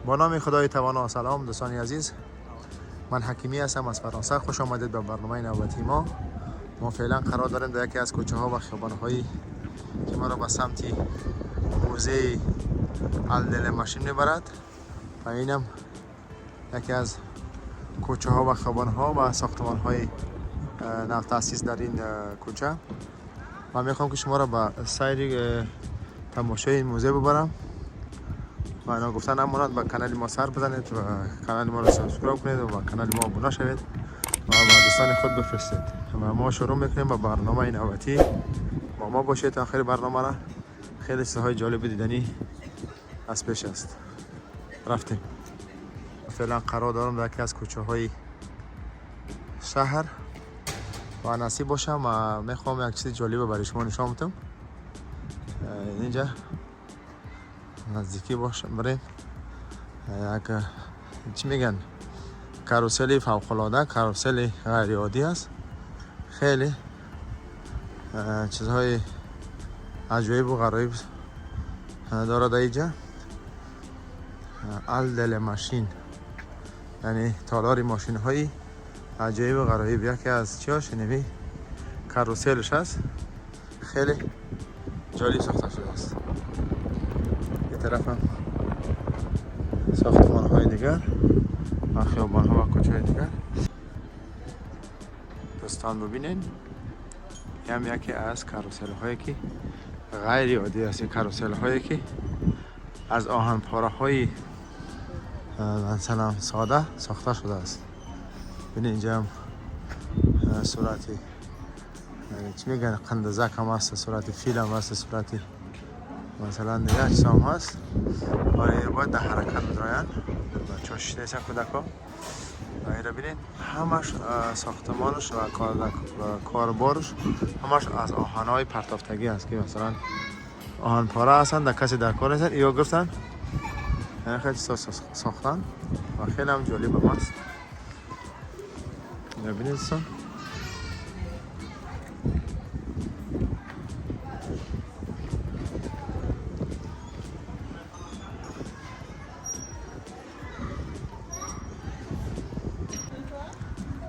با نام خدای توانا. سلام دوستان عزیز، من حکیمی هستم از فرانسه. خوش آمدید به برنامه نوبتی ما. ما فعلا قرار داریم در یکی از کوچه ها و خیابان هایی که ما را به سمت موزه Halle des Machines میبرد و اینم یکی از کوچه ها و خیابان ها و ساختمان های نو تاسیس در این کوچه. من میخوام که شما را به سیر تماشای این موزه ببرم و ناگفته نماند به کانال ما سر بزنید و کانال ما را subscribe کنید و به کانال ما ابونا شوید و به دوستان خود بفرستید. و ما شروع میکنیم با برنامه نوبتی. با ما باشید تا آخر برنامه را. خیلی چیزهای جالب دیدنی از پیش است. رفتیم. فعلا قرار دارم در یکی از کوچه های شهر و نصیب باشم و میخوام یک چیز جالب برای شما نشان بدم. اینجا نزدیکی باشم بریم. یک چی میگن، carousel فوق العاده، carousel غیر عادی است. خیلی چیزهای عجایب و غرایب داره در اینجا. Halle des Machines، یعنی تالار ماشین های عجایب و غرایب. یکی از چیاش نمی carousel ش هست، خیلی جالب ساخته شده است. یه طرف هم ساختمان های دیگر و خیابان ها و کوچه های دیگر. دوستان ببینین، هم یکی از carousel هایی که غیر عادی است. این carousel هایی که از آهن پاره های مثلا ساده ساخته شده است. ببینید، اینجا هم صورت چی میگن، قندزک هم هست، صورت فیل هم هست، صورت مثلا دیگه چیز هم هست. آره، باید در حرکت بدراین. بچه ها شیشته هستن، کودک ها. و این ببینید، همش ساختمانش و کاربارش همش از آهن های پرتافتگی است که مثلا آهن پاره هستن، در کسی در کار نیستن. اینا گرفتن، یعنی خیلی چیزا ساختن و خیلی هم جالب هم است. ببینید دوستان.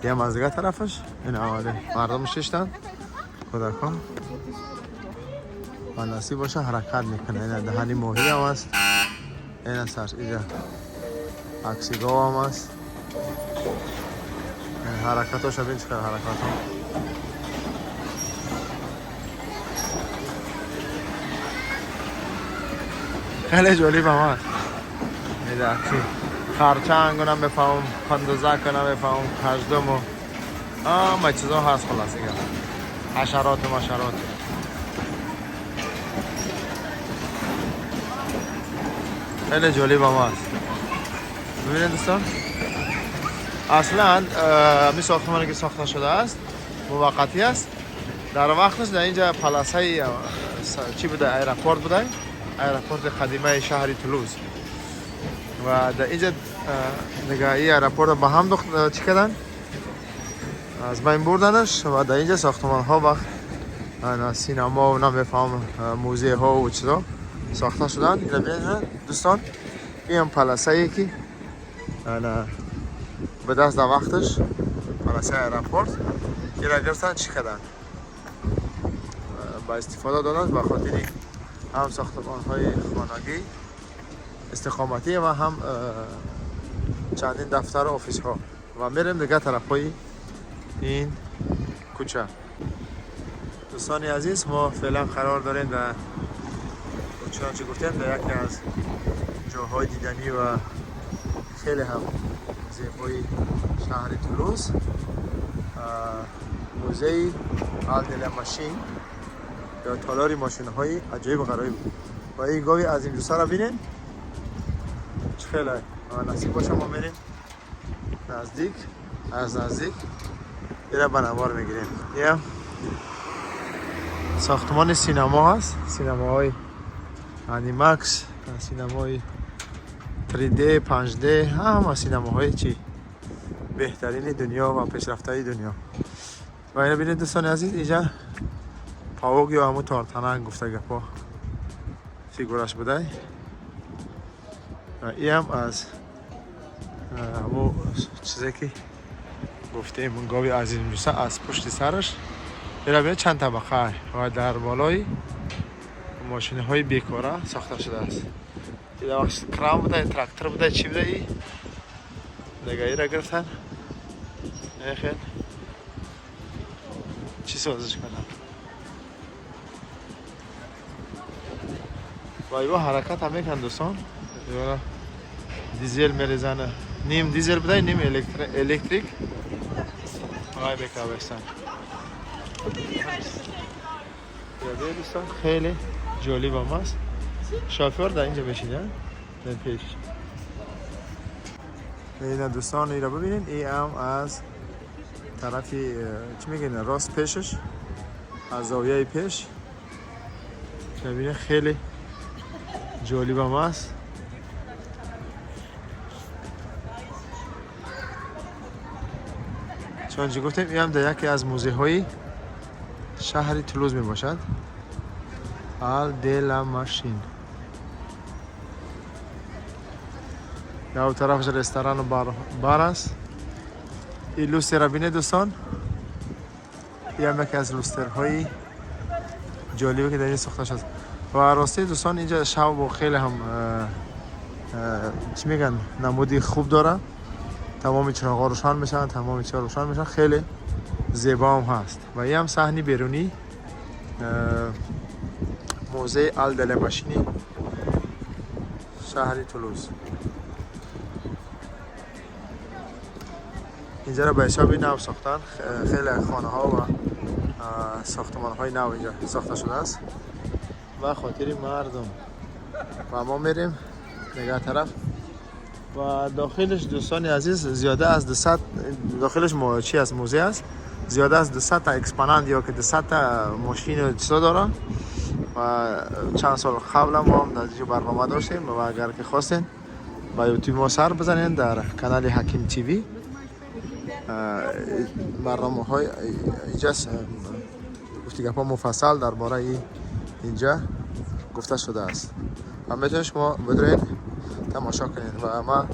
یه هم از دیگه طرفش. این اوله مردم ششتن، کودکان و نصیب باشه حرکت میکنه. این دهنی ماهی هم هست. این سر اینجا عکسی گاو هم هست. این حرکتاش ببین، چقدر حرکت ها. خیلی جالب هم هست. این عکسی خرچنگ نمیفهم، قندوزک نمیفهم، کژدم و همه چیزا هست. خلاص دیگه حشرات و مشرات. خیلی جالب هم هست. ببینید دوستان، اصلا می ساختمانی که ساخته شده است موقتی است. در وقتش در اینجا پلاسه چی بوده، aéroport بوده، aéroport قدیمه شهر تولوز. و در اینجا دیگه این aéroport به هم دخت چی کردن، از بین بردنش و در اینجا ساختمان ها و سینما و نمیفهم موزه ها و چیزا ساخته شدن. اینا ببینید دوستان، این هم پلاسه ای که به دست در وقتش پلاسه aéroport این را گرفتن، چی کردن، با استفاده دادن به خاطر هم ساختمان های خانگی استقامتی و هم چندین دفتر و office ها. و میریم دیگه طرف های این کوچه. دوستان عزیز، ما فعلا قرار داریم در چنانچه گفتیم در یکی از جاهای دیدنی و خیلی هم زیبای شهر تولوز، موزه Halle des Machines یا تالار ماشین های عجایب و غرایب. و این گاوی از این را بینین چه خیلی نصیب باشه. ما میریم نزدیک، از نزدیک ایره به نوار میگیریم. یه ساختمان سینما هست، سینماهای IMAX، سینمای 3D، 5D، همه سینماهای چی بهترین دنیا و پیشرفته دنیا. و اینو ببینید دوستان عزیز، اینجا پاوک یا همون تارتنک گفته گپا فیگورش بوده. و این هم از همون چیزی که گفتیم، گاوی عظیم جثه از پشت سرش. این چند طبقه و در بالای ماشین های بیکاره ساخته شده است. این وقت کران بوده، تراکتور بوده، چی بوده، ای دیگه ای را گرفتن. خیلی چی سازش کنم و ایوا حرکت هم میکن دوستان. ایوا دیزل میریزنه، نیم دیزل بوده، نیم الکتریک وای میکن. دوستان خیلی جالب هم است. شافر در اینجا بشینه در پیش. این دوستان این را ببینین. این هم از طرفی چی میگن راست پیشش، از زاویه پیش ببینین، خیلی جالب هم است. چون گفتیم این هم در یکی از موزه های شهر تولوز می باشد، Halle de la Machine. یا طرفش رستوران و بار است. این لوستر را بینید دوستان. این هم یکی از لوسترهای جالبه که در این ساخته شد. و راستی دوستان، اینجا شب و خیلی هم چی میگن نمودی خوب داره. تمام چراغ‌ها روشن میشن، تمام چراغ روشن میشن، خیلی زیبا هم هست. و این هم صحنه بیرونی موزه Halle de la Machine شهر تولوز. اینجا را به حساب نو ساختن. خیلی خانه ها و ساختمان های نو اینجا ساخته شده است و خاطر مردم. و ما میریم نگاه طرف و داخلش دوستان عزیز زیاده از 200 داخلش چی است، موزه است، زیاده از 200 تا exponent یا که 200 تا ماشین و چیزا داره. و چند سال قبل ما هم در اینجا برنامه داشتیم و اگر که خواستین با یوتیوب ما سر بزنین، در کانال حکیم TV برنامه های اینجا گفتی گپا مفصل درباره اینجا گفته شده است و میتونید شما بدونید تماشا کنید. و ما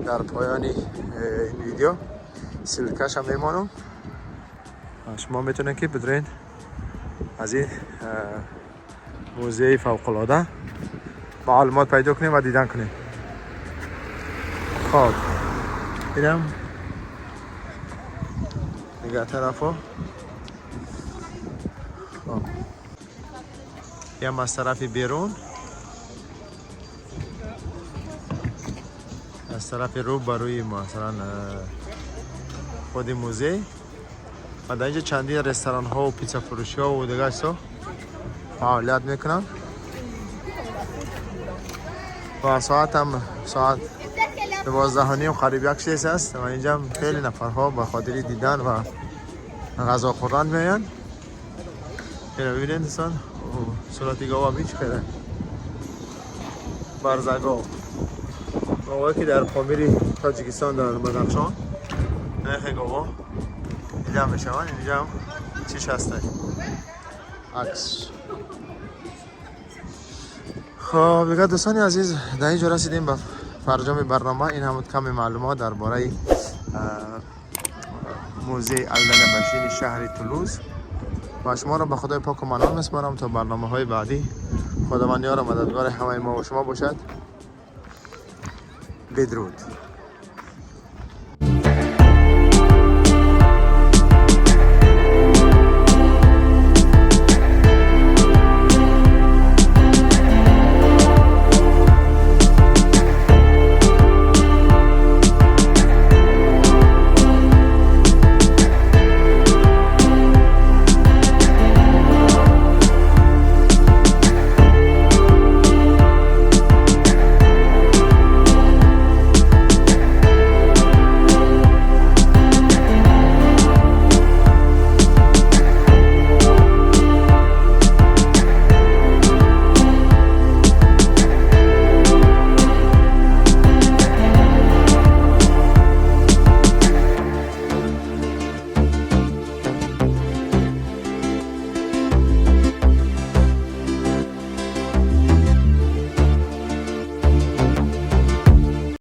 در پایان این ویدیو ссылка ش هم میمانم، شما میتونید که بدونید از این موزه فوق العاده معلومات پیدا کنیم و دیدن کنیم. خب اینم نگاه طرفا. خب اینم از طرف بیرون، از طرف رو بروی مثلا خود موزه. و در اینجا چندین رستوران ها و پیتزا فروشی ها و دیگه چیزا فعالیت میکنن. و ساعت هم ساعت 12:30 قریب 1 شیش است و اینجا هم خیلی نفرها به خاطر دیدن و غذا خوردن میاین. اینو ببینید دوستان، صورتی گاو هم هیچ خیلی برزگاو گاوهایی که در پامیر تاجیکستان در بدخشان نرخ گاوا دیده میشوند. اینجا هم چیش هسته عکس. خب دیگه دوستان عزیز، در اینجا رسیدیم به فرجام برنامه. این هم کم معلومات درباره موزه Halle de la Machine شهر تولوز و شما را به خدای پاک و منان میسپارم تا برنامه های بعدی. خداوند یار و مددگار همه ما و شما باشد. بدرود.